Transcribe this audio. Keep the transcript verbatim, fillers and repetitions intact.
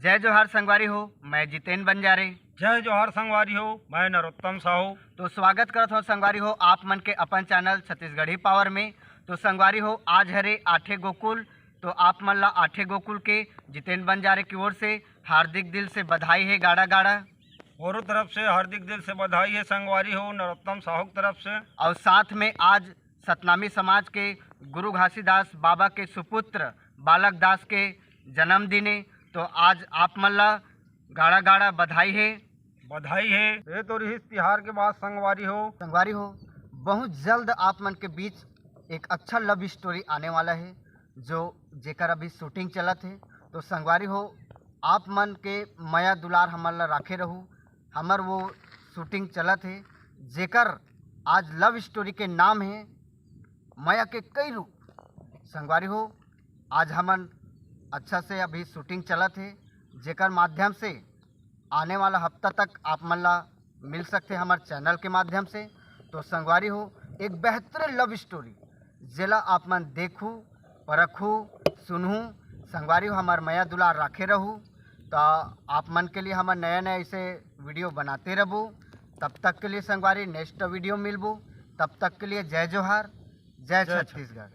जय जोहार संगवारी हो, मैं जितेन बंजारे। जय जोहार संगवारी हो, मैं नरोत्तम साहू। तो स्वागत करत हौं संगवारी हो आप मन के अपन चैनल छत्तीसगढ़ी पावर में। तो संगवारी हो, आज हरे आठे गोकुल, तो आप मन ला आठे गोकुल के जितेन बंजारे की ओर से हार्दिक दिल से बधाई है गाड़ा गाड़ा। मोरो तरफ से हार्दिक दिल से बधाई है संगवारी हो नरोत्तम साहू की तरफ से। और साथ में आज सतनामी समाज के गुरु घासीदास बाबा के सुपुत्र बालक दास के जन्मदिन है, तो आज आप मन ला गाड़ा गाड़ा बधाई है। बधाई है। ये तो रिहिस तिहार के बाद संगवारी हो। संगवारी हो, बहुत जल्द आप मन के बीच एक अच्छा लव स्टोरी आने वाला है, जो जेकर अभी शूटिंग चलत है। तो संगवारी हो, आप मन के मया दुलार हमर ला राखे रहू। हमर वो शूटिंग चलत है, जेकर आज लव स्टोरी के नाम है मया के कई रूप। संगवारी हो, आज हमन अच्छा से अभी शूटिंग चलत है, जेकर माध्यम से आने वाला हफ्ता तक आप मन ला मिल सकथे हमर चैनल के माध्यम से। तो संगवारी हो, एक बेहतरीन लव स्टोरी, जेला आप मन देखू, परखू, सुनहू। संगवारी हो, हमर मया दुलार राखे रहू। तो आप मन के लिए हमर नया नया ऐसे वीडियो बनाते रहबो। तब तक के लिए संगवारी, नेक्स्ट वीडियो मिलबो। तब तक के लिए जय जोहार, जय जय छत्तीसगढ़।